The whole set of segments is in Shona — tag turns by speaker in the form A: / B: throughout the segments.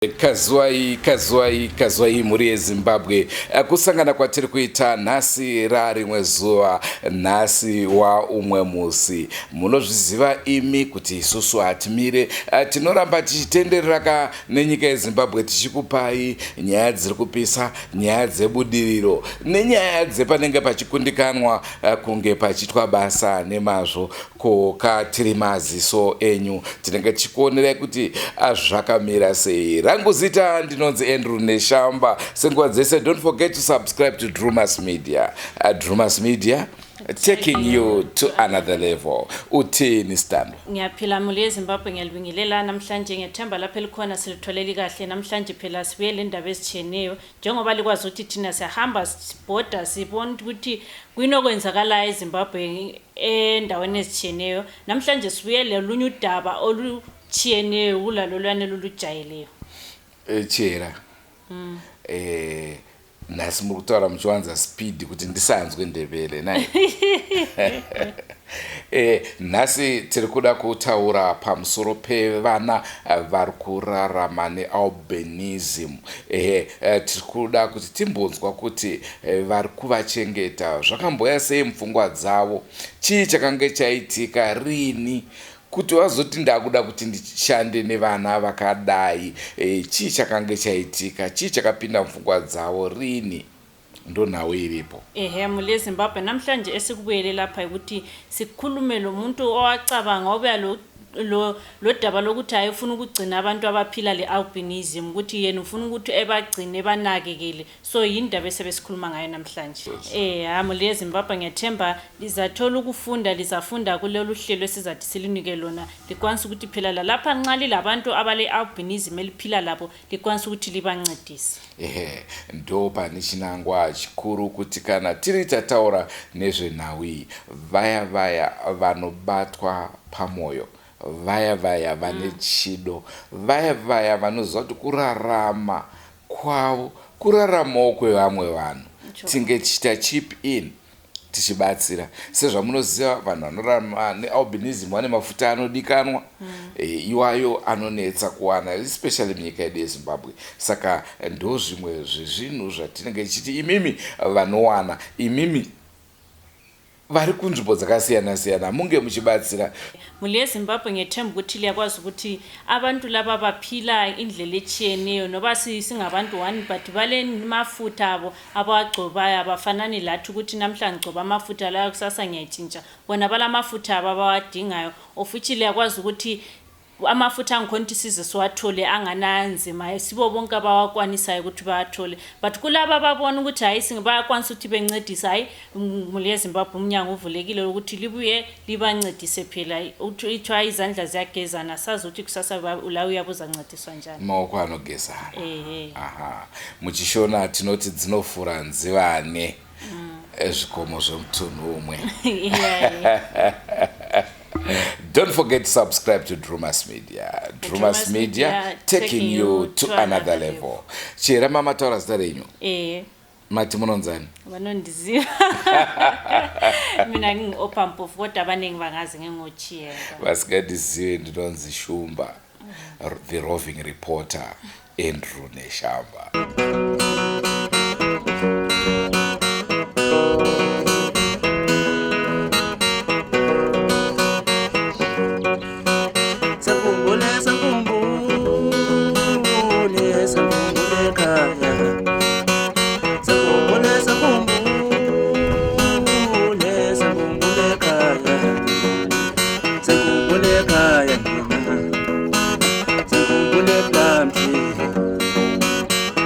A: Kazuwai, kazuwai, kazuwai mhuri yeZimbabwe. Kusangana kwatiri kuita nhasi rarimwe zuva, nhasi waumwe musi. Munozviziva imi kuti isusu hatimire, tinoramba tichitenderera ka nenyika yeZimbabwe tichikupai nyaya dziri kupisa, nyaya dzebudiriro nenyaya dzepanenge pachikundikanwa kunge pachiitwa basa nemazvo. Ko ka tiri maziso enyu tinenge tichikuonerai kuti zvakamira sei. Rangu zita ndinonzi Andrew Neshamba. Senguva dzese don't forget to subscribe to Drumas Media. Drumas Media taking you to another level. Uthini Stando?
B: Ngiyaphila muli yeZimbabwe, ngiyalibingelela namhlanje, ngiyethemba lapho elikhona silitholeli kahle namhlanje. Phela sibuye le ndaba ezitshiyeneyo njengoba likwazi ukuthi thina siyahamba sibhoda sibona ukuthi kuyini okwenzakalayo eZimbabwe endaweni ezitshiyeneyo. Namhlanje sibuye lolunye udaba olutshiyeneyo kulalolwane lolujayeleyo.
A: Chera nhasi muri kutaura muchiwanza speed kuti ndisanzwe Ndebele nai. Nhasi tiri kuda kutaura pamusoro pevana vari kurarama nealbinism. Tiri kuda kuti timbonzwa kuti vari kuvachengeta zvakamboya sei mupfungwa dzavo, chii chakange chaitika rini kuti vazoti ndakuda kuti ndishande nevana vakadai, chii chakange chaitika, chii chakapinda mupfungwa dzavo rini, ndonhau iripo.
B: Ehe, muli yeZimbabwe, namhlanje esikubuyele lapha ukuthi sikhulume lo muntu owacabanga obuya lo lo lodaba lokuthi hayi ufuna ukugcina abantu abaphila le-albinism, ukuthi yena ufuna ukuthi ebagcine ebanakekele. So yindaba esebesikhuluma ngayo namhlanje. Ha, muli yeZimbabwe, ngiyathemba lizathola ukufunda, lizafunda kulolu hlelo esizathi silinike lona, likwanisa ukuthi phela lalapha nxa lilabantu abale-albinism eliphila labo, likwanisa ukuthi libancedise.
A: Ehe, ndo pane chinangwa chikuru kuti kana tiri tataura nezvenhau iyi, vaya vaya vanobatwa pamwoyo, vaya vaya vane chido, vaya vaya vanoziva kuti kurarama kwavo kuraramawo kwevamwe vanhu, tinge tichiita chip in tichibatsira. Sezvamunoziva, vanhu vanorarama nealbinism vane mafuta anodikanwa, iwayo anonetsa kuwana, especially munyika yedu yeZimbabwe. Saka ndo zvimwe zvezvinhu zvatinenge tichiti imimi vanowana, imimi vari kunzvimbo dzakasiyana siyana, munge muchibatsira.
B: Muli yeZimbabwe, ngethemba ukuthi liyakwazi ukuthi abantu laba baphila indlela etshiyeneyo, noba singabantu one, but bale mafutha abo abawagcobayo abafanani lathi ukuthi namhla ngigcoba amafutha layo, kusasa ngiyatshintsha. Bona balamafutha abo abawadingayo, of which liyakwazi ukuthi amafutha angikhona ukuthi size siwathole angananzima, sibo bonke abawakwanisayo ukuthi bawathole. But kulaba ababona ukuthi hayi bayakwanisa ukuthi bencedise, hayi muli yeZimbabwe, umnyango uvulekile ukuthi libuye libancedise. Phela ithiwa izandla ziyagezana, sazi ukuthi kusasa la uyabe uzancediswa njani.
A: Maoko anogezana.
B: Ehe.
A: Aha, muchishona tinoti dzinofura nzivane, zvikomo zvemutunhu umwe. Don't forget to subscribe to Drumas Media. Drumas
B: Drumas
A: Media,
B: Media,
A: taking you to another level. Chera, mama, taura zita renyu. Mati munonzani?
B: Vanondiziva mina ngingu-Opa Mpofu, kodwa abaningi bangazi nginguChiyera.
A: Vasingandizive ndinonzi Shumba, the roving reporter, Andrew Neshamba.
C: Sakhumbule, sakhumbule, sakhumbule ekhaya. Sakhumbule, sakhumbule, sakhumbule ekhaya. Sakhumbule ekhaya mina. Sakhumbule Plumtree.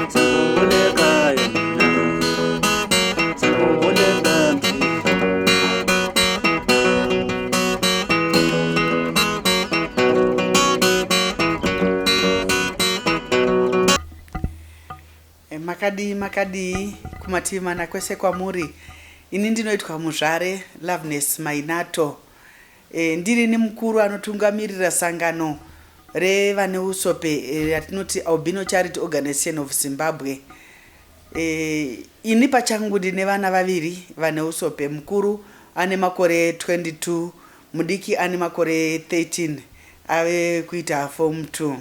C: Sakhumbule ekhaya mina. Sakhumbule Plumtree.
D: Makadii, makadii kumativi mana kwese kwamuri. Ini ndinoitwa Muzvare Loveness Mainato. Ndirini mukuru anotungamirira sangano revane usope ratinoti Albino Charity Organization of Zimbabwe. Ini pachangu ndine vana vaviri vane usope. Mukuru ane makore 22, mudiki ane makore 13, ave kuita form 2.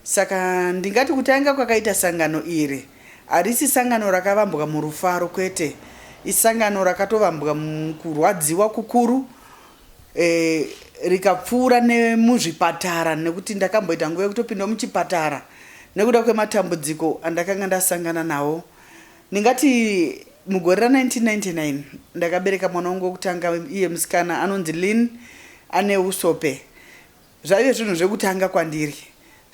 D: Saka ndingati kutanga kwakaita sangano iri harisi sangano rakavambwa murufaro kwete, isangano rakatovambwa mukurwadziwa kukuru e, rikapfuura nemuzvipatara nekuti ndakamboita nguva yekutopinda muchipatara nekuda kwematambudziko andakanga ndasangana nawo. Ndingati mugore ra 1999 ndakabereka mwana wangu wekutanga iye musikana anonzi Lynn ane usope. Zvaive zvinhu zvekutanga kwandiri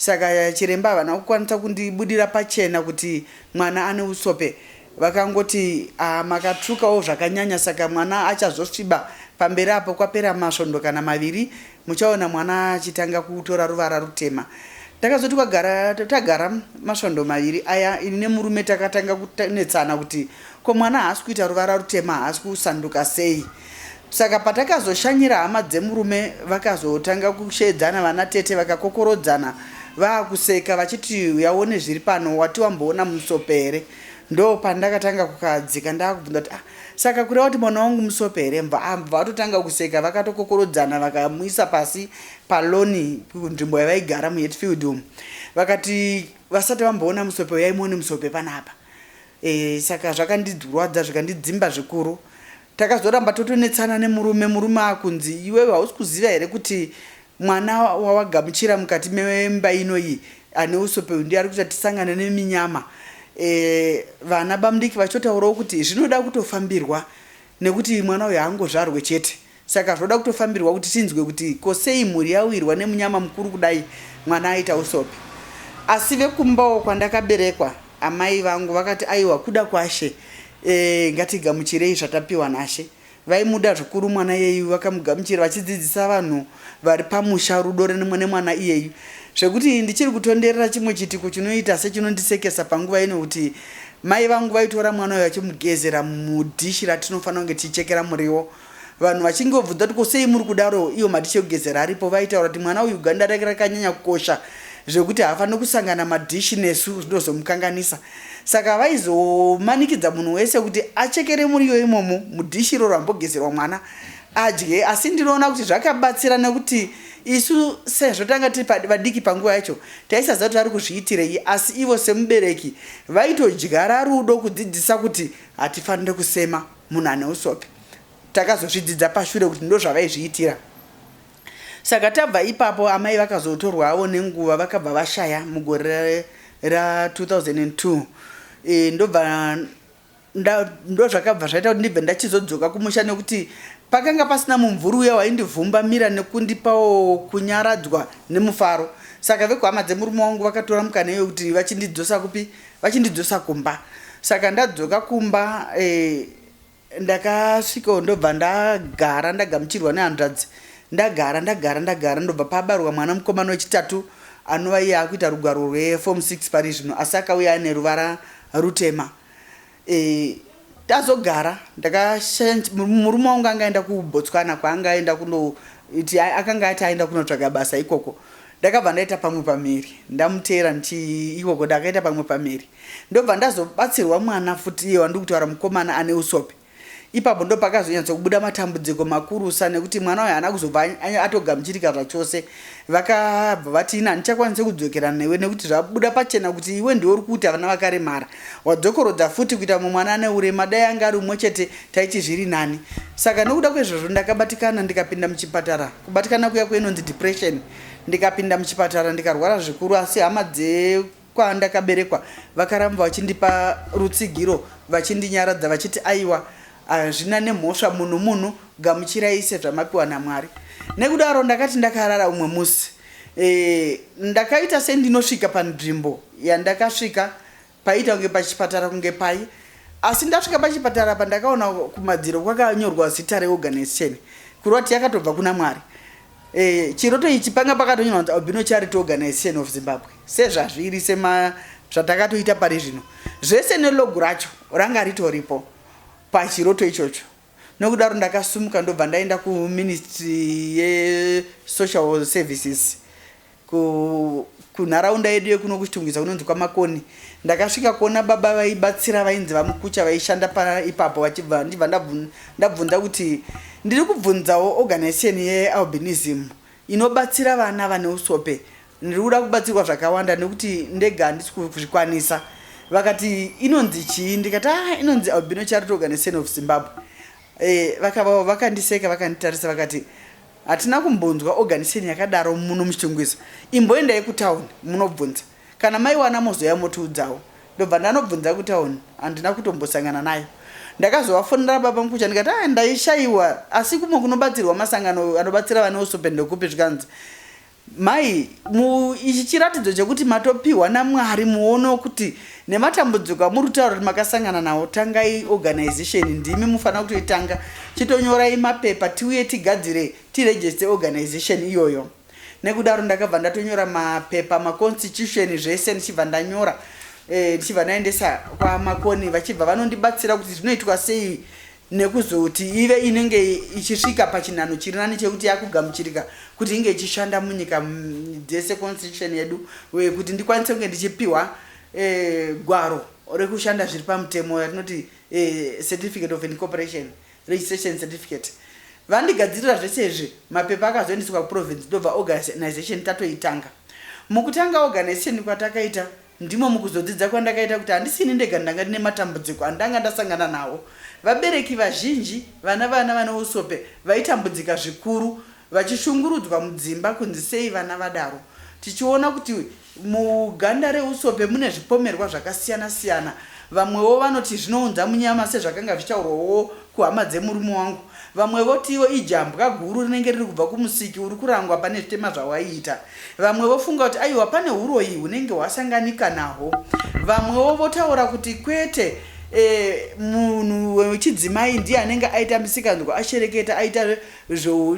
D: saka chiremba havana kukwanisa kundibudira pachena kuti mwana ane usope. Vakangoti ah, makatsvukawo zvakanyanya saka mwana achazosviba pamberi apo kwapera masvondo kana maviri muchaona mwana achitanga kutora ruvara rutema. Takazoti kwagara tagara masvondo maviri aya ini nemurume takatanga kunetsana kuti ko mwana haasi kuita ruvara rutema haasi kusanduka sei. Saka patakazoshanyira hama dzemurume vakazotanga kusheedzana vana tete vakakokorodzana vaakuseka vachiti uyaone zviri pano wati wamboona musope here ndo pandakatanga kukahadzika ndaakubvunza kuti ah, saka kureva kuti mwana wangu musope here mva ah, vatotanga kuseka vakatokokorodzana vakamuisa pasi paloni kunzvimbo yavaigara muHatfield umu vakati vasati vamboona musope uyai muone musope panapa e, saka zvakandirwadza zvikandidzimba zvikuru. Takazoramba totonetsana nemurume, murume akunzi iwewe hausi kuziva here kuti mwana wawagamuchira mukati memba ino iyi ane usope uyu ndiye ari kuita tisangane neminyama. E, vana bamudiki vachitotaurawo kuti zvinoda kutofambirwa nekuti mwana uyu haangozvarwe chete. Saka zvoda kutofambirwa kuti tinzwe kuti ko sei mhuri yawirwa nemunyama mukuru kudai mwana aita usope. Asi vekumbawo kwandakaberekwa amai vangu vakati aiwa kuda kwaShe e, ngatigamuchirei zvatapiwa naShe. Vaimuda zvikuru mwana iyeyu vakamugamuchira vachidzidzisa vanhu vari pamusha rudo nemwana iyeyu zvekuti ndichiri kutonderera chimwe chiitiko chinoita sechinondisekesa panguva ino kuti mai vangu vaitora mwana uyu vachimugezera mudhishi ratinofanira kunge tichichekera muriwo vanhu vachinge vobvunza kuti ko sei muri kudaro iwo madhishi ekugezera aripo vaitaura kuti mwana uyu ganda rake rakanyanya kukosha zvekuti haafaniri kusangana madhishi nesu zvinozomukanganisa saka vaizomanikidza munhu wese kuti achekere muriwo imomo mudhishi iroro ambogezerwa mwana adye asi ndinoona kuti zvakabatsira nekuti isu sezvo tanga tiri vadiki panguva yacho taisaziva kuti vari kuzviitirei asi ivo semubereki vaitodyara rudo kudzidzisa kuti hatifanire kusema munhu ane usope takazozvidzidza pashure kuti ndozvavaizviitira saka tabva ipapo amai vakazotorwa havo nenguva vakabva vashaya mugore ra2002 e, ndobva ndozvakabva zvaita kuti ndibve ndachizodzoka kumusha nekuti pakanga pasina mumvuri uya waindivhumbamira nekundipawo kunyaradzwa nemufaro saka vekuhama dzemurume wangu vakatora mukana iyoyo kuti vachindidzosa kupi vachindidzosa kumba saka ndadzoka kumba e, ndakasvikawo ndobva ndagara ndagamuchirwa nehanzvadzi ndagara ndagara ndagara ndobva pabarwa mwana mukomana wechitatu anova iye akuita rugwaro rweform 6 pari zvino asi akauya ane ruvara rutema e, tazogara murume wangu anga aenda kuBotswana kwaanga aenda kundoiti akanga ati aenda kunotsvaga basa ikoko ndakabva ndaita pamwe pamiri ndamuteera ndichi ikoko ndakaita pamwe pamiri ndobva ndazobatsirwa mwana futi iye wandiri kutaura mukomana ane usope ipapo ndo pakazonyatsokubuda matambudziko makurusa nekuti mwana uyu haana kuzobva atogamuchirika zvachose vakabva vati ini handichakwanisi kudzokera newe nekuti zvabuda pachena kuti iwe ndiwe uri kuita vana vakaremara wadzokorodza futi kuita mumwe mwana ane urema dai anga ari umwe chete taiti zviri nani saka nokuda kwezvozvo ndakabatikana ndikapinda muchipatara kubatikana kuya kuinonzi depression ndikapinda muchipatara ndikarwara zvikuru asi hama dzekwandakaberekwa vakaramba vachindipa rutsigiro vachindinyaradza vachiti aiwa hazvina nemhosva munhu munhu gamuchirai sezvamapiwa namwari nekudaro ndakati ndakarara umwe musi e, ndakaita sendinosvika panzvimbo yandakasvika paiita kunge pachipatara kunge pai asi ndasvika pachipatara apa ndakaona kumadziro kwakanyorwa zita reorganization kureva kuti yakatobva kuna mwari e, chiroto ichi panga pakatonyorwa kunzi Albino Charity Organization of Zimbabwe sezvazviri sema zvatakatoita pari zvino zvese nelogo racho ranga ritoripo pachiroto ichocho nokudaro ndakasumuka ndobva ndaenda kuministry yesocial services kunharaunda yedu yekuno kuchitungwiza kunonzi kwamakoni ndakasvika kuona baba vaibatsira vainzi vamukucha vaishanda ipapo vachibva ndibva ndabvunza kuti ndiri kubvunzawo organization yealbinism inobatsira vana vane usope. Ndiri kuda kubatsirwa zvakawanda nekuti ndega handisi kuzvikwanisa. Vakati inonzi chii? Ndikati ah, inonzi Albino Charity Organization of Zimbabwe. E, vakava vakandiseka vakanditarisa vakati hatina kumbonzwa organization yakadaro muno muChitungwiza. Imboendai kutown munobvunza. Kana maiwana mozouya motiudzawo. Ndobva ndanobvunza kutown handina kutombosangana nayo. Ndakazovafonera baba Mukucha ndikati ah ndaishaiwa asi kumwe kunobatsirwa masangano anobatsira vane usope ndekupi zvikanzi Mai, mu, ichi chiratidzo chekuti matopihwa naMwari muono kuti nematambudziko amuri kutaura kuti makasangana nawo, tangai organization, ndimi mufanira kutoitanga, chitonyorai mapepa tiuye tigadzire tiregister organization iyoyo. Nekudaro ndakabva ndatonyora mapepa, maconstitution zvese ndichibva ndanyora eh, ndichibva ndaendesa kwaMakoni vachibva vanondibatsira kuti zvinoitwa sei nekuzoti ive inenge ichisvika pachinhanho chiri nani chekuti yakugamuchirika kuti inge ichishanda munyika dzese constitution yedu kuti ndikwanise kunge ndichipiwa e, gwaro rekushanda zviri pamutemo yatinoti e, certificate of incorporation registration certificate vandigadzirira zvese izvi mapepa akazoendeswa kuprovince ndobva organization tatoitanga mukutanga organization kwatakaita Ndimo mukuzodzidza kwandakaita kuti handisini ndega ndanga ndine matambudziko andanga ndasangana nawo. Vabereki vazhinji vana vana vane usope vaitambudzika zvikuru vachishungurudzwa mudzimba kunzi sei vana vadaro. Tichiona kuti muganda reusope mune zvipomerwa zvakasiyana siyana vamwewo vanoti zvinounza munyama sezvakanga zvichitaurwawo kuhama dzemurume wangu. Vamwe votiwo ijambwa guru rinenge riri kubva kumusiki uri kurangwa pane zvitema zvawaiita. Vamwe vofunga kuti aiwa pane huroyi hunenge hwasanganika nahwo. Vamwewo votaura kuti kwete e, munhu wechidzimai ndiye anenge aita misikanzwa ashereketa aita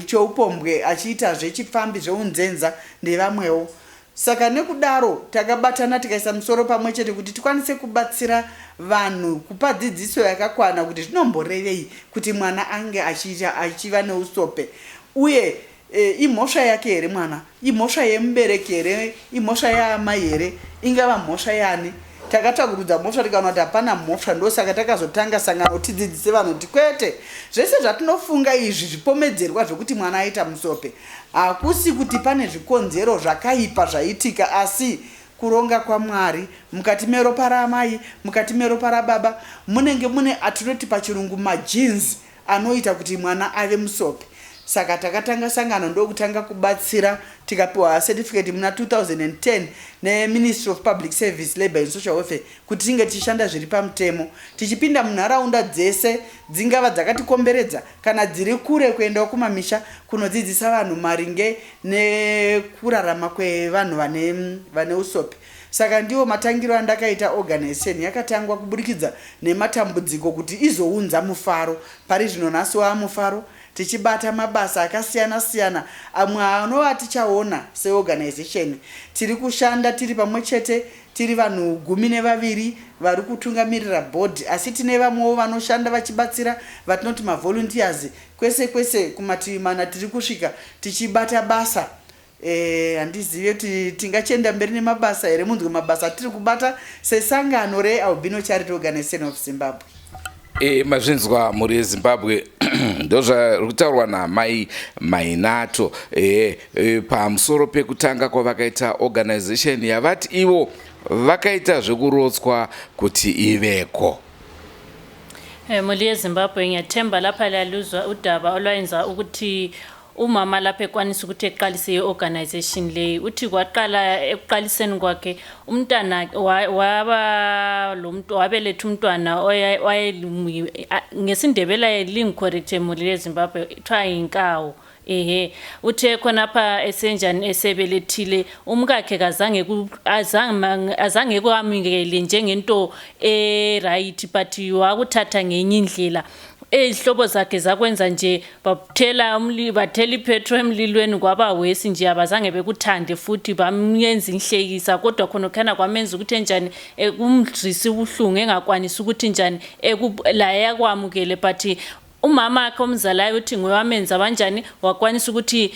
D: cheupombwe achiita zvechipfambi zveunzenza ndevamwewo. Saka nekudaro takabatana tikaisa misoro pamwe chete kuti tikwanise kubatsira vanhu kupa dzidziso yakakwana kuti zvinomborevei kuti mwana ange achiita achiva neusope uye e, imhosva yake here mwana, imhosva yemubereki here, imhosva yaamai here, ingava mhosva yani. Takatsvakurudza mhosva tikaona kuti hapana mhosva, ndosaka takazotanga sangano tidzidzise vanhu kuti kwete zvese zvatinofunga izvi zvipomedzerwa zvekuti mwana aita musope hakusi kuti pane zvikonzero zvakaipa zvaitika asi kuronga kwaMwari mukati meropa raamai mukati meropa rababa munenge mune atinoti pachirungu majeans anoita kuti mwana ave musope saka takatanga sangano ndokutanga kubatsira tikapiwa certificate muna 2010 neMinistry of Public Service, Labour and Social Welfare kuti tinge tichishanda zviri pamutemo tichipinda munharaunda dzese dzingava dzakatikomberedza kana dziri kure kuendawo kumamisha kunodzidzisa vanhu maringe nekurarama kwevanhu vane, vane usope. Saka ndiwo matangiro andakaita organization yakatangwa kuburikidza nematambudziko kuti izounza mufaro. Pari zvino nhasi wava mufaro tichibata mabasa akasiyana siyana amwe anova tichaona seorganization. Tiri kushanda tiri pamwe chete tiri vanhu 12 vari kutungamirira board asi tine vamwewo vanoshanda vachibatsira vatinoti mavolunteers kwese kwese kumativi mana tiri kusvika tichibata basa. Eh, handizive kuti tingachienda mberi nemabasa here munzwe mabasa atiri kubata sesangano reAlbino Charity Organization of Zimbabwe.
A: E, mazvinzwa mhuri yeZimbabwe ndozvari kutaurwa naamai Mainato e, e, pamusoro pekutanga kwavakaita organization yavati ivo vakaita zvekurotswa kuti iveko.
B: Eh, mhuri yeZimbabwe ngiyathemba lapha laluzwa udaba olwayenza ukuthi Umama lapho ekwanisa ukuthi eqalise i-organization leyi uthi kwaqala ekuqaliseni kwakhe umntana waba lo muntu wabeletha umntwana ngesiNdebele lingicorrecte mhuri yeZimbabwe kuthiwa yinkawu ehe uthe khonapha esenjani esebelethile umkakhe kazange azange kwamukele njengento e-right but wakuthatha ngenye indlela Izihlobo zakhe zakwenza nje bathela bathela iphetro emlilweni kwaba wesi nje abazange bekuthande futhi bamyenza inhlekisa kodwa khonokhana kwamenza ukuthi enjani eh, kumzwisa ubuhlungu engakwanisi ukuthi njani laye akwamukele but umama akhe omzalayo uthi nguye wamenza banjani wakwanisa ukuthi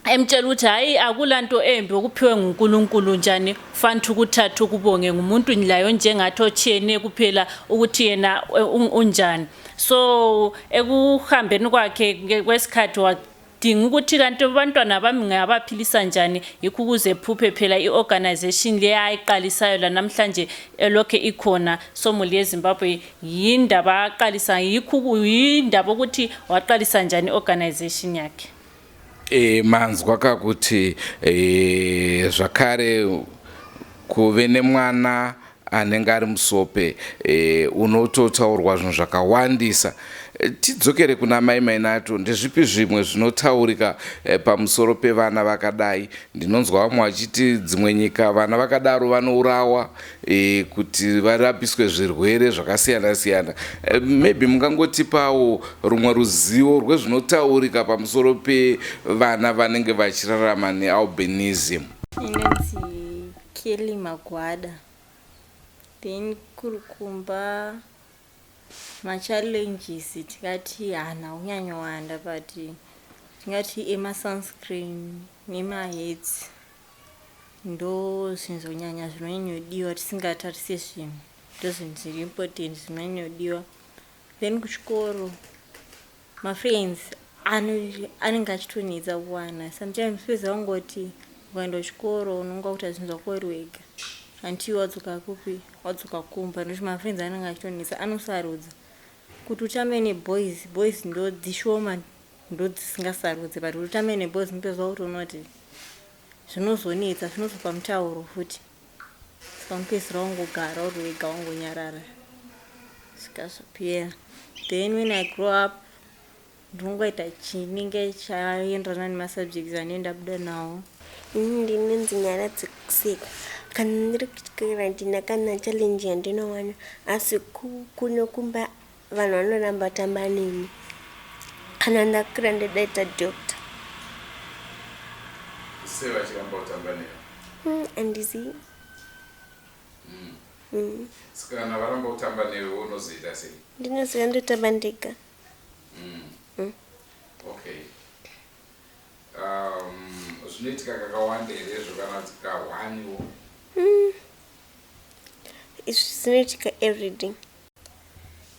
B: emtshela ukuthi hayi akulanto embi okuphiwe nguNkulunkulu njani fanthi ukuthatha ukubonge ngumuntu layo njengathi otshiyene kuphela ukuthi yena eh, unjani so ekuhambeni kwakhe kwesikhathi Ngidinga ukuthi kanti abantwana bami ngingabaphilisa njani. Yikho ukuze phuphe phela i-organization le ayiqalisayo la namhlanje elokhe ikhona. So muli yeZimbabwe, yindaba aqalisa, yikho yindaba ukuthi waqalisa njani i-organization yakhe.
A: Manzwa kakuti zvakare kuve nemwana anenge ari musope, unototaurwa zvinhu zvakawandisa. Tidzokere kuna mai Mainato. Ndezvipi zvimwe zvinotaurika pamusoro pevana vakadai? Ndinonzwa vamwe vachiti dzimwe nyika vana vakadaro vanourawa kuti varapiswe zvirwere zvakasiyana siyana. Maybe mungangotipawo rumwe ruzivo rwezvinotaurika pamusoro pevana vanenge vachirarama nealbinism.
E: Inonzi Kelly Magwada. Then kuri kumba, machallenges tingati haana kunyanyowanda, but tingati emasunscreen nemahats ndo zvinhu zvonyanya zvinonyanyodiwa. Tisingatarise zvimwe, ndo zvinhu zviri important zvinonyanyodiwa. Then kuchikoro mafriends anenge achitonetsa kuwana sometimes. Peza ungoti ukaenda kuchikoro unonga kuita zvinhu zvako uri wega until wadzoka kupi, wadzoka kumba, nokuti mafriends anenge achitonetsa. Anosarudza kuti utambe neboys. Boys ndo dzishoma, ndo dzisingasarudze, but kuti utambe neboys mupezwa kuti unoti zvinozonetsa, zvinozopa mutauro futi. Saka unopedzisira wangogara uri wega, wangonyarara svika zvapera. Then when I grow up, ndinongoita chinenge chaenderana nemasubjects anenge ndabuda nawo.
F: Ini ndinonzi Nyara Dzekuseka. Kana ndiri kuchikoro handina kana challenge yandinowana, asi kuno kumba vanhu vanoramba tamba neni. Kana ndakura ndodaita doctor.
A: Sei vachiramba kutamba newe?
F: Handizivi.
A: Saka kana varamba kutamba newe, unozoita sei?
F: Ndinoziva, ndotamba ndega.
A: Okay, zvinoitika kakawanda here izvo kana kuti kahwaniwo?
F: Izvi zvinoitika everyday.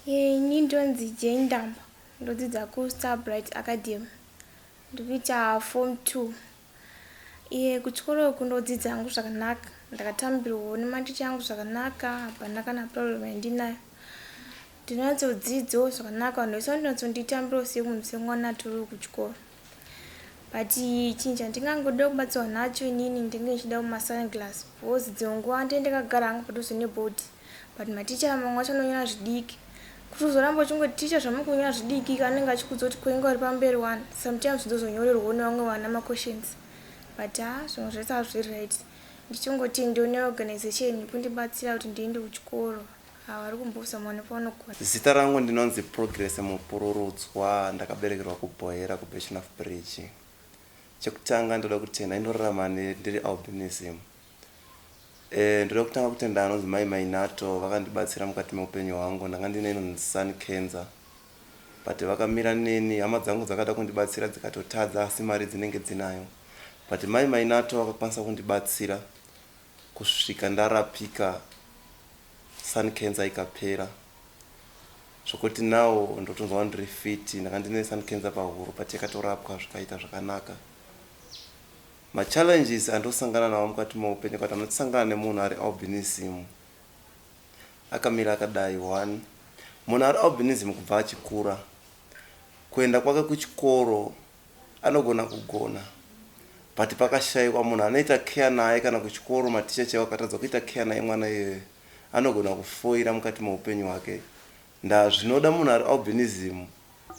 G: Ini ndonzi Jane Ndamba, ndodzidza kuStarbright Academy, ndikuita form 2. Iye kuchikoro uku ndodzidza hangu zvakanaka, ndakatambirwawo nematicha angu zvakanaka, hapana kana problem yandinayo. Ndinonyatsodzidzawo zvakanaka, vanhu vese vanonyatsonditambirawo semunhu, semwana atoriwo kuchikoro. But chinhu chandingangoda kubatsirwa nacho inini, ndinge ndichida masunglass, because dzimwe nguva ndinenge ndakagara hangu padhuze nebhodhi, but maticha mamwe acho anonyora zvidiki. Kuti uzoramba uchingoti, "Ticha, zvamuri kunyora zvidiki," anenge achikuudza kuti kwenga uri pamberi one. Sometimes ndozonyorerwawo nevamwe vana maquestions, but ha, zvimwe zvese hazviri right. Ndichingoti ndione organization yekundibatsira kuti ndiende kuchikoro. Havari kumbozama nepavanogona.
H: Zita rangu ndinonzi Progress Mupururudzwa. Ndakaberekerwa kuBhoera, kuBirchenough Bridge. Chekutanga ndoda kutenda, inorarama ndiri albinism. Ndoda kutanga kutenda anonzi mai Mainato, vakandibatsira mukati meupenyu hwangu. Ndanga ndine inonzi sun cancer, but vakamira neni. Hama dzangu dzakada kundibatsira dzikatotadza, asi mari dzinenge dzinayo, but mai Mainato vakakwanisa kundibatsira kusvika ndarapika, sun cancer ikapera, zvokuti now ndotonzwa ndiri fit. Ndanga ndine sun cancer pahuro, but yakatorapwa zvikaita zvakanaka. Machallenges andosangana nawo mukati meupenyu, kana anosangana nemunhu ari albinism akamira akadai: one, munhu ari albinism kubva achikura kuenda kwake kuchikoro anogona kugona, but pakashayikwa munhu anoita care naye, kana kuchikoro maticha chaiwo akatadza kuita care naye, mwana iyoyo anogona kufoira mukati meupenyu hwake. Ndazvinoda munhu ari albinism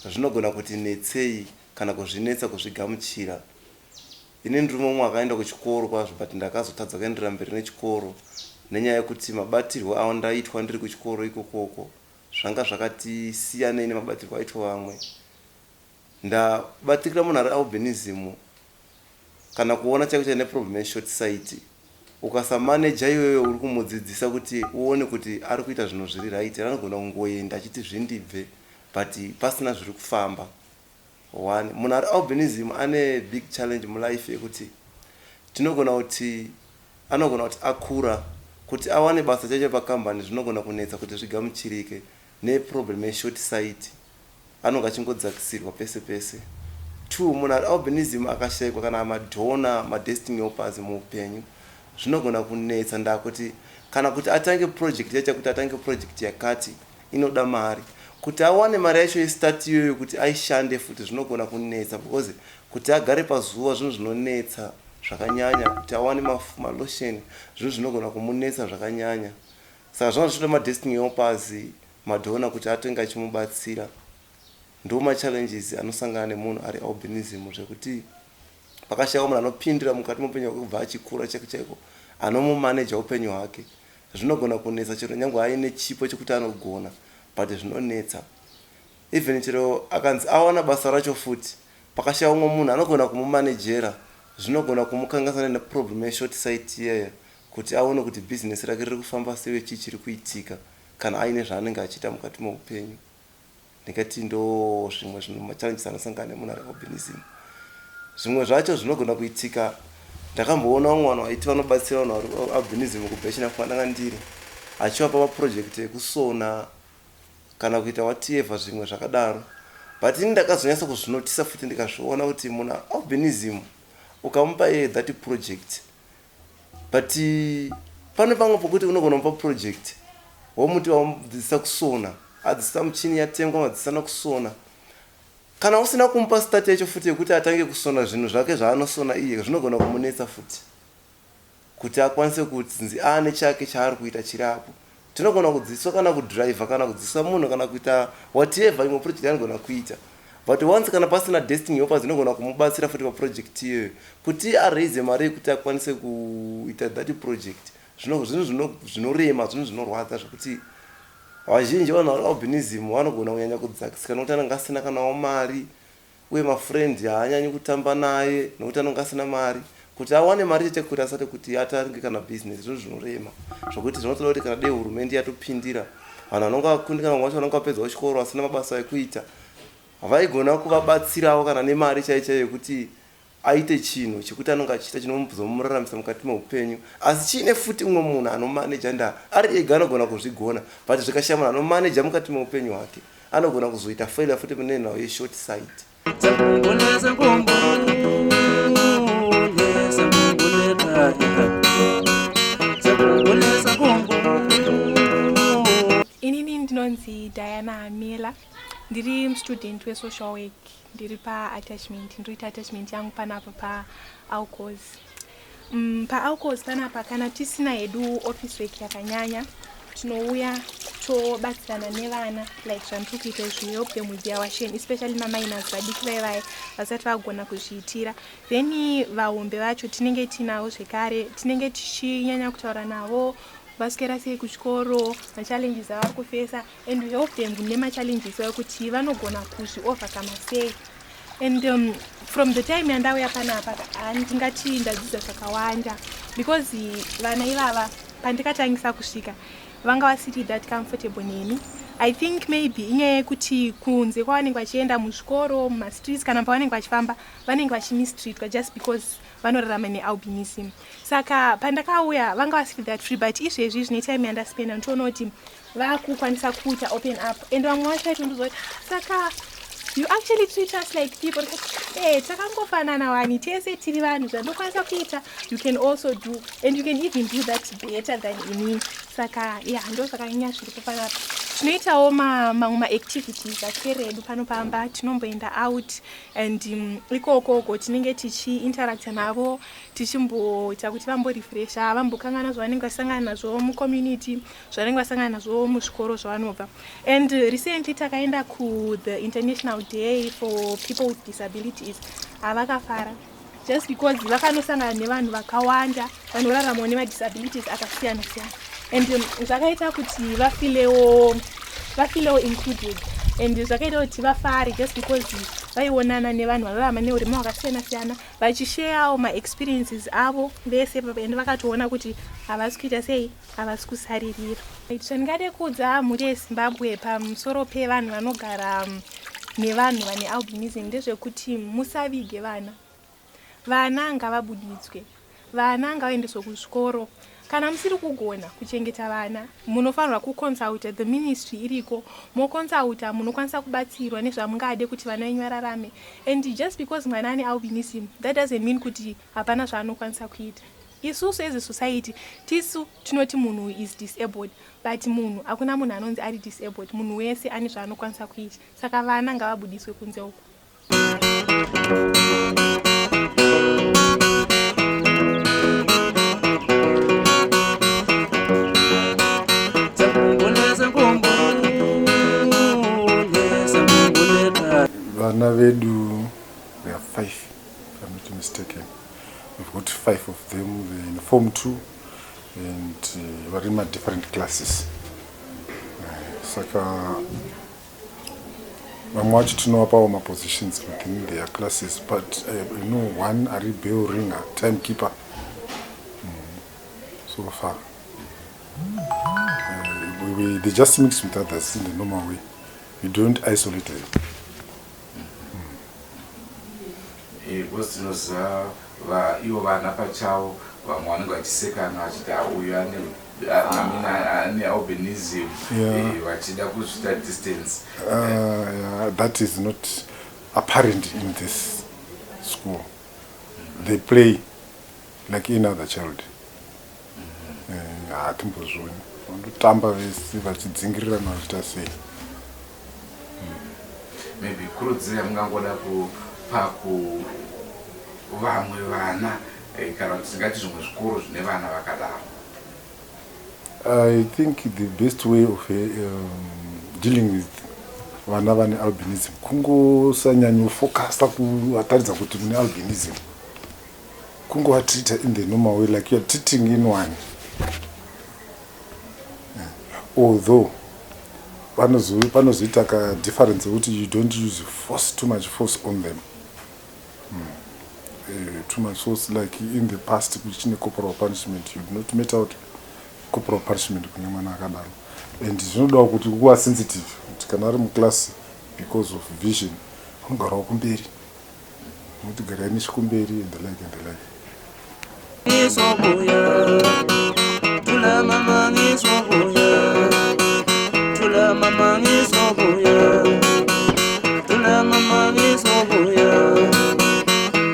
H: zvinogona kuti netsei kana kuzvinetsa kuzvigamuchira. Ini ndiri mumwe akaenda kuchikoro kwazvo, but ndakazotadza kuenderera mberi nechikoro nenyaya yekuti mabatirwo andaitwa ndiri kuchikoro ikokoko zvanga zvakati siyanei nemabatirwo aitwa vamwe. Ndabatikira munhu ari albinism kana kuona chaiko chaine problem yeshort sight. Ukasamaneja iwewe uri kumudzidzisa kuti uone kuti ari kuita zvinhu zviri right, anogona kungoenda achiti zvindibve, but pasina zviri kufamba. One, munhu ari albinism ane big challenge mulife yekuti tinogona kuti anogona kuti akura, kuti awane basa chacho pakambani zvinogona kunetsa kuti zvigamuchirike neproblem yeshort sight. Anonge achingodzakisirwa pese pese. Two, munhu ari albinism akashayikwa kana madhona, madestiny helpers muupenyu, zvinogona kunetsa ndakuti kana kuti atange project yacho, kuti atange project yakati inoda mari, kuti awane mari yacho yestart iyoyo kuti aishande futi zvinogona kunetsa, because kuti agare pazuva zvinhu zvinonetsa zvakanyanya, kuti awane malotion zvinhu zvinogona kumunetsa zvakanyanya. Saka zvanga zvichida madestiny helpers, madhona, kuti atenge achimubatsira. Ndo machallenges anosangana nemunhu ari albinism, zvekuti pakashaiwa munhu anopindira mukati meupenyu hwake kubva achikura chaiko chaiko, anomumaneja upenyu hwake, zvinogona kunetsa. Chero nyange aine chipo chekuti anogona, but zvinonetsa. Even chero akanzi awana basa racho futi, pakashaiwa umwe munhu anogona kumumanejera, zvinogona kumukanganisa neproblem yeshort sight iyaya, kuti aone kuti bhizinesi rake riri kufamba sei, chii chiri kuitika kana aine zvaanenge achiita mukati meupenyu. Ndingati ndo zvimwe zvinhu, machallenges anosangana nemunhu ari albinism. Zvimwe zvacho zvinogona kuitika, ndakamboona vamwe vanhu vaiti vanobatsira vanhu vari albinism kuBirchenough kwandanga ndiri, achivapa maproject ekusona kana kuita whatever, zvimwe zvakadaro. But ini ndakazonyatsa kuzvinotisa futi, ndikazviona kuti munhu albinism ukamupa iye that project, but pane pamwe pokuti unogona kumupa project, womuti wamudzidzisa kusona, adzidzisa, muchini yatengwa, madzidzisana kusona, kana usina kumupa start yacho futi yekuti atange kusona zvinhu zvake zvaanosona iye, zvinogona kumunetsa futi kuti akwanise kunzi aane chake chaari kuita chiri apo. Tinogona kudzidziswa kana kudhiraivha, kana kudzidziswa munhu kana kuita whatever imwe project yaanogona kuita, but once kana pasina destiny helpers inogona kumubatsira futi paproject iyoyo kuti araise mari yekuti akwanise kuita that project, zvinhu zvinorema, zvinhu zvinorwadza, zvekuti vazhinji vanhu vari albinism vanogona kunyanya kudzakisika nokuti anenge asina kanawo mari, uye mafriend haanyanyi kutamba naye nokuti anenge asina mari. Kuti awane mari chete kuti asati kuti atange kana business, zvinhu zvinorema, zvokuti zvinotoda kuti kana dei hurumende yatopindira, vanhu vanonge vakundikana, vamwe vacho vanonge vapedzawo chikoro vasina mabasa ekuita, vaigona kuvabatsirawo kana nemari chaiyo chaiyo yekuti aite chinhu chekuti anonge achiita chinomuzomuraramisa mukati meupenyu, asi chiine futi umwe munhu anomaneja. Nda ari ega anogona kuzvigona, but zvikashaya munhu anomaneja mukati meupenyu hwake, anogona kuzoita failure futi nenhau yeshort sight.
C: Sengumbule, sengumbule, sengumbule khaya. Sengumbule, sengumbule.
I: Inini ndinonzi Diana Hamela, ndiri mustudent wesocial work, ndiri paattachment, ndinoita attachment yangu panapa paAlcoz. PaAlcoz panapa, kana tisina hedu office work yakanyanya, tinouya tobatsirana nevana like zvandiri kuita izvi, help them with their washing, especially maminors, vadiki vai vai vasati vagona kuzviitira. Then vahombe vacho tinenge tinavo zvekare, tinenge tichinyanya kutaura navo, vaswera sei kuchikoro, machallenges avari kufesa, and we help them nemachallenges ayo kuti vanogona kuzviovercome sei. And from the time yandauya panapa, handingati ndadzidza zvakawanda, because vana ivava pandikatangisa kusvika vanga vasiri that comfortable neni. I think maybe inyaya yekuti kunze kwavanenge vachienda, muzvikoro, mumastreets, kana pavanenge vachifamba, vanenge vachimistreatwa just because vanorarama nealbinism. Saka pandakauya vanga vasiri that free, but izvezvi zvine time yandaspenda, nditoona kuti vakukwanisa kuita open up, and vamwe vacho vaitondiudza kuti, "Saka you actually treat us like people." Takangofanana wani, tese tiri vanhu. Zvandokwanisa kuita you can also do, and you can even do that better than inini. Saka yeah, ndo zvakanyanya zviripo panapa. Tinoitawo mamwe maactivities atere edu pano pamba, tinomboenda out, and ikokoko tinenge tichiinteracta navo, tichimboita kuti vamborefresha, vambokangana zvavanenge vasangana nazvo mucommunity, zvavanenge vasangana nazvo muzvikoro zvavanobva. And recently takaenda kuthe International Day for People with Disabilities. Havakafara just because vakanosangana nevanhu vakawanda vanoraramawo nemadisabilities akasiyana siyana, and zvakaita kuti vafeelewo included, and zvakaita kuti vafare just because vaionana nevanhu vanorarama neurema hwakasiyana siyana, vachisharewo maexperiences avo vese, and vakatoona kuti havasi kuita sei, havasi kusaririra. Zvandingade kuudza mhuri yeZimbabwe pamusoro pevanhu vanogara nevanhu vane albinism ndezvekuti musavige vana. Vana ngavabudidzwe, vana ngavaendeswe kuzvikoro. Kana Kana musiri kugona kuchengeta vana, munofanirwa kuconsulta the ministry iriko, moconsulta munokwanisa kubatsirwa nezvamungade kuti vana venyu vararame. And just because mwana ane albinism, that doesn't mean kuti hapana zvaanokwanisa kuita. Isusu as a society tisu tinoti munhu is disabled, but munhu hakuna munhu anonzi ari disabled. Munhu wese ane zvaanokwanisa kuita. Saka vana ngavabudiswe kunze uko.
J: Vana vedu, we are five, if I'm not mistaken. We've got five of them. They're in Form 2 and vari uh, different classes. Saka vamwe vacho tinovapawo mapositions within their classes, but you know, one ari bell ringer, timekeeper, so far. They just mix with others in the normal way. We don't isolate them.
A: Because tinoziva ivo vana pachavo, vamwe vanenge vachisekana vachiti, "Ah, uyu ane, I mean, ane albinism," vachida kuzviita distance.
J: Yeah, that is not apparent in this school. They play like any other child. Hatimbozvioni, vanotamba vese vachidzingirirana vachiita sei.
A: Maybe kurudziro yamungangoda kupa kuvamwe vana, kana kuti tingati zvimwe zvikoro zvine vana vakadaro?
J: I think the best way of dealing with vana vane albinism kungosanyanyofocasa kuvataridza kuti mune albinism, kungovatreata in the normal way like you are treating anyone. Although panozoita kadifference yekuti you don't use force, too much force on them. Too much force, like in the past kuchine corporal punishment, you do not mete out corporal punishment kune mwana akadaro. And zvinodawo kuti kuva sensitive kuti kana ari muclass, because of vision, anogarawo kumberi, nokuti garai nechikumberi and the like and the like.
C: Ngizobuya, thula mama, ngizobuya, thula mama, ngizobuya, thula mama, ngizobuya,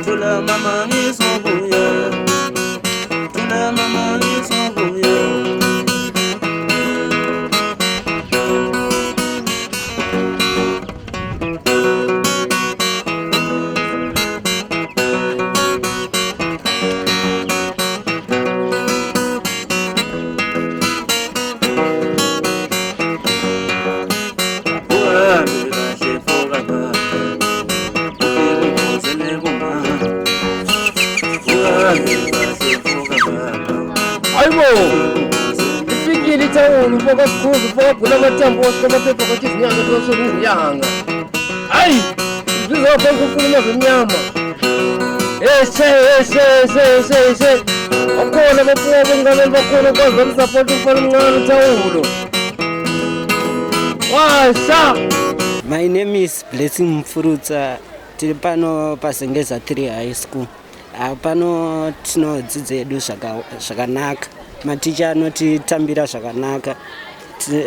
C: thula mama, ngizobuya, thula mama, ngizobuya. Uhambe kahle mfoka baba, ufike ukhosele kumama. Uhambe kahle mfoka baba.
K: Hayibo, ifikile ithawula, mfoka Sikhuzu, mfoka bhula amathambo, wasika amaphepha, kwathi izinyanga tosona izinyanga. Hayi, zizopha ukukhuluma zimnyama. Eshe eshe eshe eshe eshe, bakhona baphuwa bongameli, bakhona ukwazi bamsapota umfana omncane uthawulo washa.
L: My name is Blessing Mfurutsa. Tiri pano paZengeza 3 High School. Pano tinodzidza edu zvakanaka. Maticha anotitambira zvakanaka.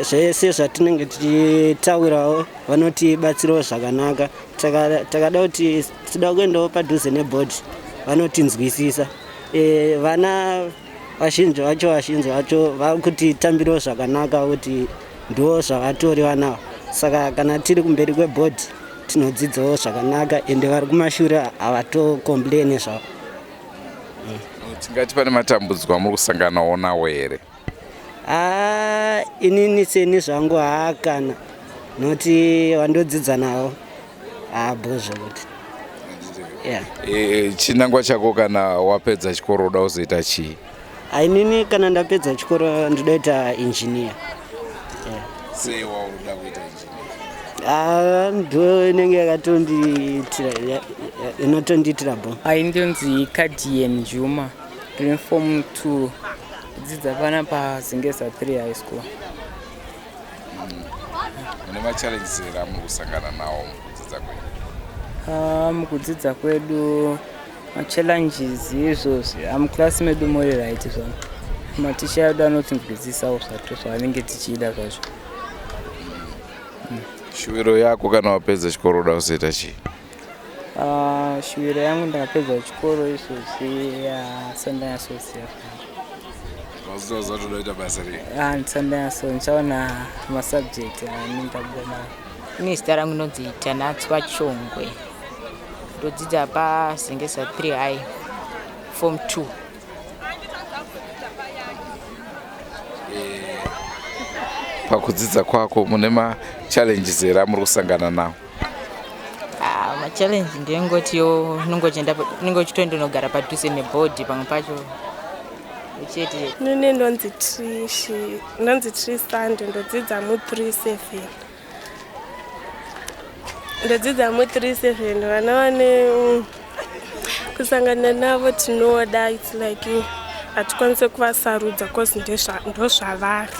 L: Zvese zvatinenge tichitaurawo vanotibatsirawo zvakanaka. Takada kuti tida kuendawo padhuze nebhodhi, vanotinzwisisa. Vana vazhinji vacho vari kutitambirawo zvakanaka kuti ndo zvavatori vanavo. Saka kana tiri kumberi kwebhodhi tinodzidzawo zvakanaka, ende vari kumashure havatocomplaini zvavo.
A: Tingati pane matambudziko amuri kusanganawo nawo here?
L: Haa, inini seni zvangu haakana, nokuti wandodzidza navo haabho zvokuti, yeah.
A: Chinangwa chako kana wapedza chikoro uda kuzoita chii?
L: Ainini kana ndapedza chikoro ndodaita engineer, yeah.
A: Sei wauda kuita engineer?
L: Ah, ndo inenge yakatondiitira, inotondiitira bo.
M: Hai, ndonzi Cadian Juma, ndiri form 2, kudzidza pana paZengeza 3 High School.
A: Mune machallenges here amuri kusangana nawo mukudzidza kwenyu?
M: Ah, mukudzidza kwedu machallenges izvozvi, amuklasi medu muri right zvano. Maticha edu anotinzwisisawo zvato zvavanenge tichida zvacho.
A: Shuviro yako kana wapedza chikoro uda kuzoita chii?
M: Ah, shuviro yangu ndakapedza chikoro izvozvi sandanyatsoziva.
A: Mazuva toda kuita basa rei?
M: Ah, ndisandanyatso ndichaona masubject anendabuda nayo.
N: Ini zita rangu inonzi Tanatswa Chongwe. Ndodzidza paZengeza 3 High form 2.
A: Pakudzidza kwako mune machallenges here amuri kusangana nawo?
N: Ah, machallenge ndingotiyo unenge uchitoendonogara padhuze nebhodhi pamwe pacho chete.
O: Nini ndonzi Trish, ndonzi Trisand, ndodzidza mu37. Ndodzidza mu37 vana vane kusangana navo tinoda it's like hatikwanise kuvasarudza cause ndozvavari.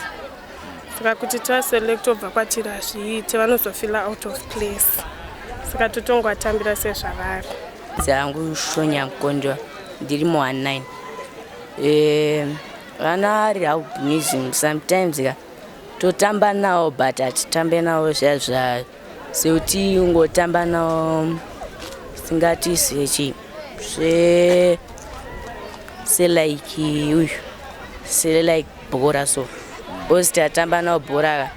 O: Saka kuti tivaselect obva kwatiri hazviite, vanozofila out of place. Saka totongovatambira sezvavari.
P: Dzangu Shonya Mkondwa, ndiri mu19. Vana vari albinism sometimes ka totamba navo but hatitambe navo zviya zva sekuti ungotamba navo singati sechi se selike uyu selike bhora so because tatamba navo bhora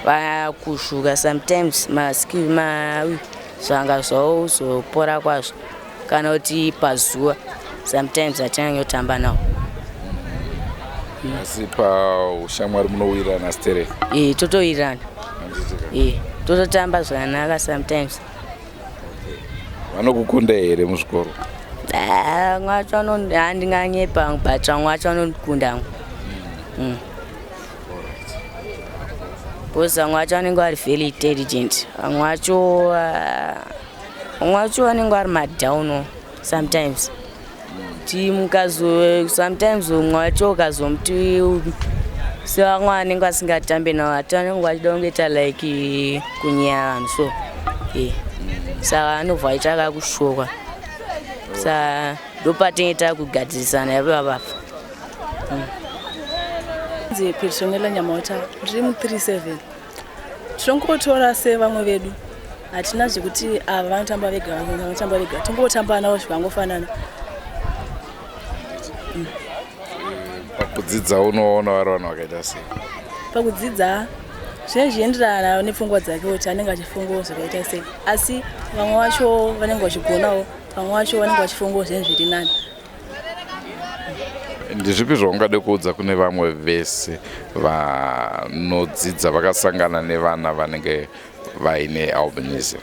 P: vakushuka sometimes maskill ma uyu zvanga zvavo uzopora kwazvo kana kuti pazuva sometimes hatinyanyotamba navo.
A: Asi paushamwari munowirirana stereki?
P: E, totowirirana e, tototamba zvakanaka sometimes.
A: Vanokukunda here muzvikoro?
P: Vamwe vacho handinganyepa but vamwe vacho vanondikunda. Because vamwe vacho vanenge vari very intelligent, vamwe vacho vamwe vacho vanenge vari madowno sometimes. Ti mukazo sometimes umwe wacho ukazomuti sevamwe vanenge vasingatambe navo ati vanenge vachida kungoita like kunyeya vanhu so e saka anobva aita kakushokwa saka ndopatinenge takugadzirisana ipapapa.
Q: Nzi Petronella Nyamauta, ndiri mu37. Tinongotora sevamwe vedu, hatina zvekuti ava vanotamba vega, vamwe vanotamba vega, tongotamba navo zvakangofanana.
A: Pakudzidza unoona vari vanhu vakaita sei?
Q: Pakudzidza zvinenge zvichienderana nepfungwa dzake kuti anenge achifungawo zvakaita sei, asi vamwe vacho vanenge vachigonawo, vamwe vacho vanenge vachifungawo zvinenge zviri nani.
A: Ndezvipi zvaungade kuudza kune vamwe vese vanodzidza vakasangana nevana vanenge vaine albinism?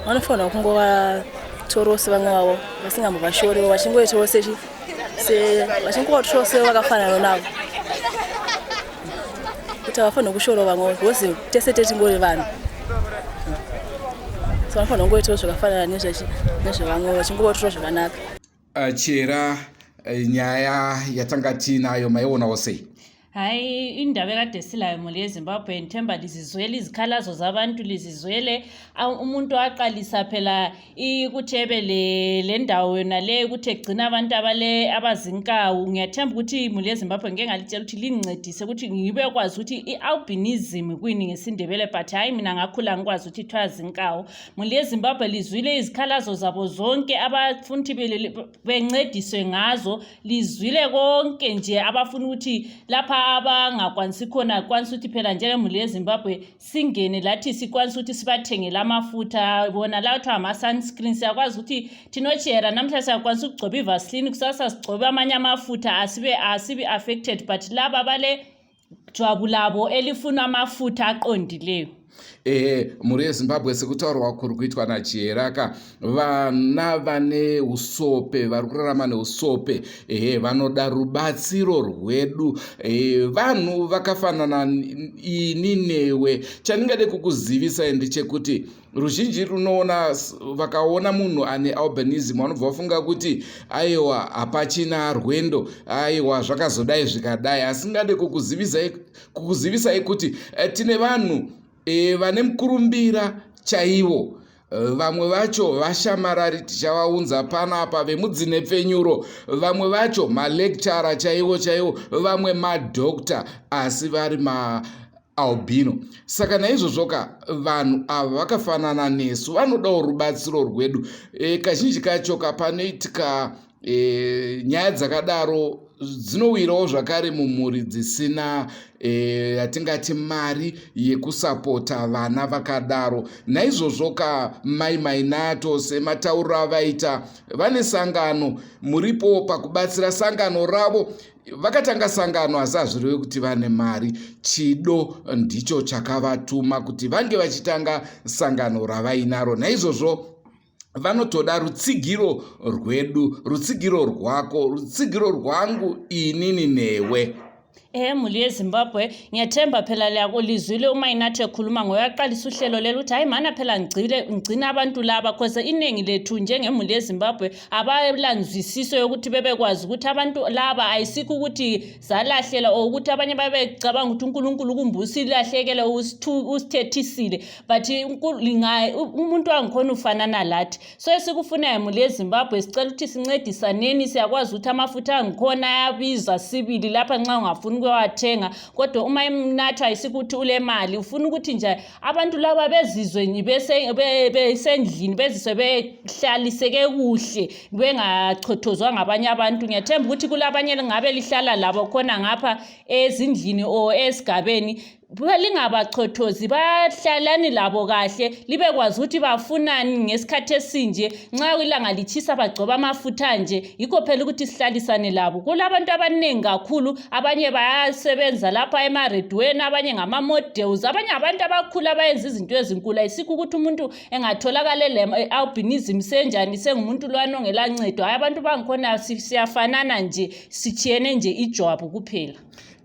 Q: Vanofanira kungovatorowo sevamwe vavo, vasingambovashoriwo, vachingoitawo sechi se vachingovatorowo sevakafanana navo, kuti havafanirwi kushorawo vamwe because tese tetingori vanhu. So vanofanira kungoitawo zvakafanana nezvevamwe, vachingovatorowo zvakanaka.
A: Chera nyaya yatanga tiinayo maionawo sei?
B: Hayi, indaba ekade silayo muli yeZimbabwe, ngithemba lizizwele izikhalazo zabantu, lizizwele umuntu waqalisa phela ukuthi ebe le ndawo yona le ukuthi egcina abantu abale abazinkawu. Ngiyathemba ukuthi muli yeZimbabwe ngike ngalitshela ukuthi lingincedise ukuthi ngibe kwazi ukuthi i-albinism kuyini ngesiNdebele, but hhayi mina ngakhula ngikwazi ukuthi kuthiwa zinkawu. Muli yeZimbabwe, lizwile izikhalazo zabo zonke abafuna ukuthi bencediswe ngazo, lizwile konke nje abafuna ukuthi lapha abangakwanisi khona kwanisa ukuthi phela njengemuli yeZimbabwe singene lathi sikwanisa ukuthi sibathengele amafutha bona la kuthiwa ama-sunscreen. Siyakwazi ukuthi thinochera namhla siyakwanisa ukugcoba ivaseline, kusasa sigcobe amanye amafutha, asibe asibi affected, but laba bale jwabu labo elifuna amafutha aqondileyo.
A: Ehe, mhuri yeZimbabwe, sekutaurwa kuri kuitwa naChiyeraka, vana vane usope, vari kurarama neusope, ehe, vanoda rubatsiro rwedu. Vanhu vakafanana ini newe. Chandingade kukuzivisai ndechekuti ruzhinji runoona, vakaona munhu ane albinism vanobva vafunga kuti aiwa, hapachina rwendo, aiwa, zvakazodai zvikadai. Asingade kukuzivisai kuti tine vanhu vane mukurumbira chaivo. Vamwe vacho vashamarari tichavaunza panapa vemudzinepfenyuro, vamwe vacho malecturer chaiwo chaiwo, vamwe madoctor asi vari ma albino. Saka naizvozvoka vanhu ava vakafanana nesu, vanodawo rubatsiro rwedu. Kazhinji kacho ka panoitika nyaya dzakadaro dzinowirawo zvakare mumhuri dzisina yatingati mari yekusapota vana vakadaro. Naizvozvo ka mai Mainato sematauriro avaita, vane sangano, muripo pakubatsira sangano ravo. Vakatanga sangano asi hazvirevi kuti vane mari. Chido ndicho chakavatuma kuti vange vachitanga sangano ravainaro. Naizvozvo vanotoda rutsigiro rwedu, rutsigiro rwako, rutsigiro rwangu inini newe.
B: Ehe, mhuri yeZimbabwe, ngiyathemba phela lizwile uMayinathi ekhuluma ngoyaqalisa uhlelo lelo ukuthi hayi mana phela ngigcina abantu laba, cause iningi lethu njengemhuli yeZimbabwe abalanzwisiso yokuthi bebekwazi ukuthi abantu laba ayisikho ukuthi zalahlela or ukuthi abanye babecabanga ukuthi uNkulunkulu kumbe usilahlekele usithethisile, but umuntu wangikhona ufanana lathi. So esikufunayo mhuli yeZimbabwe, sicela ukuthi sincedisaneni. Siyakwazi ukuthi amafutha angikhona ayabiza sibili lapha nxa ungafuni ukuyowathenga, kodwa uma emnatha ayisikuthi ule mali, ufuna ukuthi nje abantu laba bezizwe besendlini, bezizwe behlaliseke kuhle, bengachothozwa ngabanye abantu. Ngiyathemba ukuthi kulabanye lingabe lihlala labo khona ngapha ezindlini or esigabeni, lingabachothozi, bahlalani labo kahle, libekwazi ukuthi bafunani ngesikhathi esinje. Nxa ilanga litshisa bagcoba amafutha nje, yikho phela ukuthi sihlalisane labo. Kulabantu abaningi kakhulu, abanye bayasebenza lapha emaredweni, abanye ngama-models, abanye abantu abakhulu abayenza izinto ezinkulu. Ayisikho ukuthi umuntu engatholakala ele-albinism senjani, sengumuntu lwana ongelancedo. Hayi, abantu bangikhona siyafanana nje, sitshiyene nje ijwabu kuphela.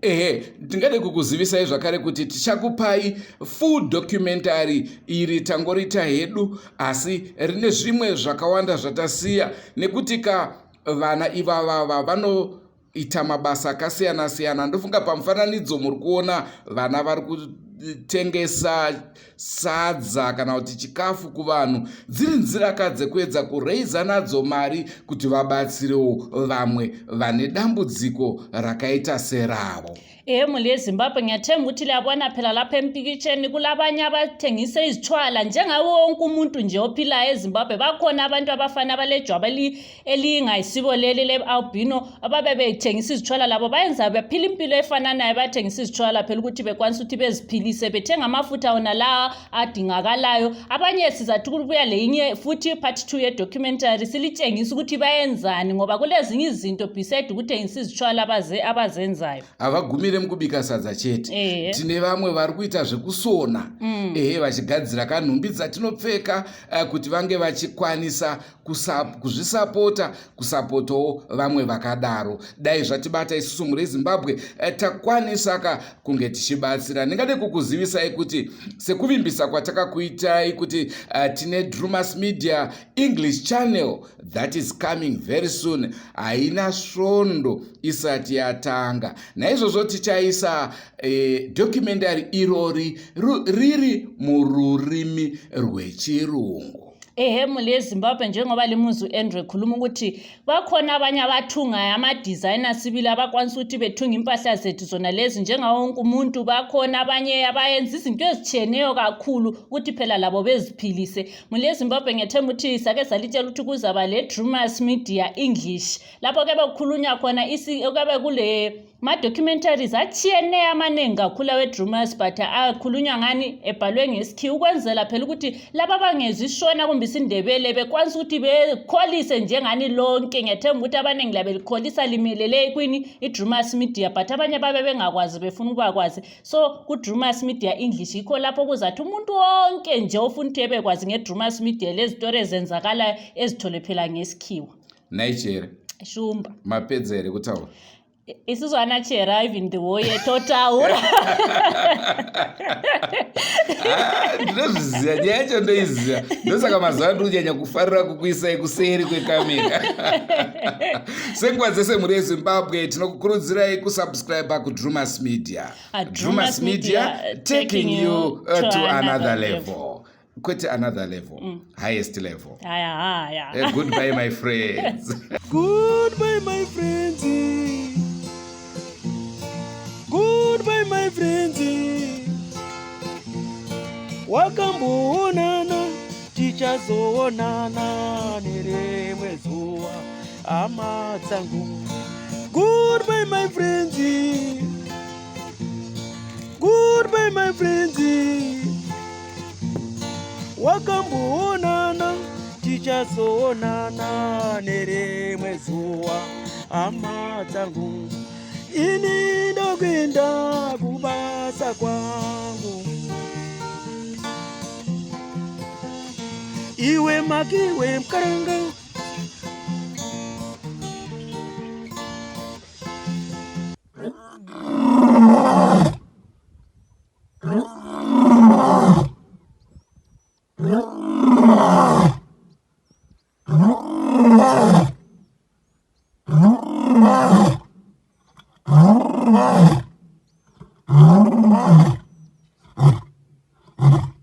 A: Ehe, tingade kukuzivisai zvakare kuti tichakupai full documentary iri tangorita hedu, asi rine zvimwe zvakawanda zvatasiya nekuti ka vana ivavava vanoita mabasa akasiyana siyana. Ndofunga pamufananidzo muri kuona vana vari kutengesa sadza kana kuti chikafu kuvanhu, dziri nziraka dzekuedza kureiza nadzo mari kuti vabatsirewo vamwe vane dambudziko rakaita seravo.
B: Ehe, mhuri yeZimbabwe, ngiyathemba ukuthi liyabona phela lapha empikitsheni kulabanye abathengisa izitshwala njengawo wonke umuntu nje ophilayo eZimbabwe. Bakhona abantu abafana abalejwabu elingayisibo leli le-albino ababe bethengisa izitshwala labo, bayenza baphila impilo efananayo, bayathengisa izitshwala phela ukuthi bekwanisa ukuthi beziphilise, bethenga amafutha wona la adingakalayo. Abanye sizathi kubuya leyinye futhi part 2 ye-documentary silitshengisa ukuthi bayenzani, ngoba kulezinye izinto beside ukuthengisa izitshwala abazenzayo.
A: Havagumire mukubika sadza chete. Tine vamwe vari kuita zvekusona, ehe, vachigadzira kanhumbi dzatinopfeka kuti vange vachikwanisa kuzvisapota, kusapotawo vamwe vakadaro. Dai zvatibata isusu mhuri yeZimbabwe, takwanisa ka kunge tichibatsira. Ndingade kukuzivisai kuti sekuvimbisa kwatakakuitai kuti tine Drumas Media English channel that is coming very soon, haina svondo isati yatanga. Naizvozvo tichaisa documentary irori riri mururimi rwechirungu.
B: Ehe, mhuri yeZimbabwe, njengoba limuzwa u-Andrew ekhuluma ukuthi bakhona abanye abathungayo, ama-designer sibili, abakwanisa ukuthi bethunge impahla zethu zona lezi njengawo wonke umuntu. Bakhona abanye abayenza izinto ezitshiyeneyo kakhulu ukuthi phela labo beziphilise. Mhuri yeZimbabwe, ngiyathemba ukuthi sake salitshela ukuthi kuzaba le Drumas Media English, lapho kuyabe kukhulunywa khona, kuyabe kule ma-documentaries atshiyeneyo amaningi kakhulu awe-Drumas, but akhulunywa ngani ebhalwe ngesikhiwa, ukwenzela phela ukuthi laba abangezwa iShona kumbe isiNdebele bekwanisa ukuthi bekholise njengani lonke. Ngiyathemba ukuthi abaningi labe likholisa limelele kwini i-Drumas Media, but abanye babe bengakwazi, befuna ukubakwazi. So ku-Drumas Media English yikho lapho kuzathi umuntu wonke nje ofuna ukuthi ebekwazi nge-Drumas Media lezitori ezenzakalayo ezithole phela ngesikhiwa.
A: Nigeria.
B: Shumba.
A: Mapedza here kutaura?
B: Isusu ana chera even the woye totaura.
A: Ndinozviziva, nyaya yacho ndoiziva, ndosaka mazuva ano ndikunyanya kufarira kukuisai kuseri kwekamera. Senguva dzese, mhuri yeZimbabwe, tinokukurudzirai kusubscribe kuDrumas Media.
B: Drumas
A: Media, taking you to another level. Kwete another level. Highest level.
B: Haya haya.
A: Goodbye my friends.
C: Goodbye my friends. Goodbye my friends. Wakamboonana tichazoonana nerimwe zuva hama dzangu. Goodbye my friends. Goodbye my friends. Wakamboonana tichazoonana nerimwe zuva hama dzangu. Ini ndokuenda kubasa kwangu. Iwe makiwe mukaranga.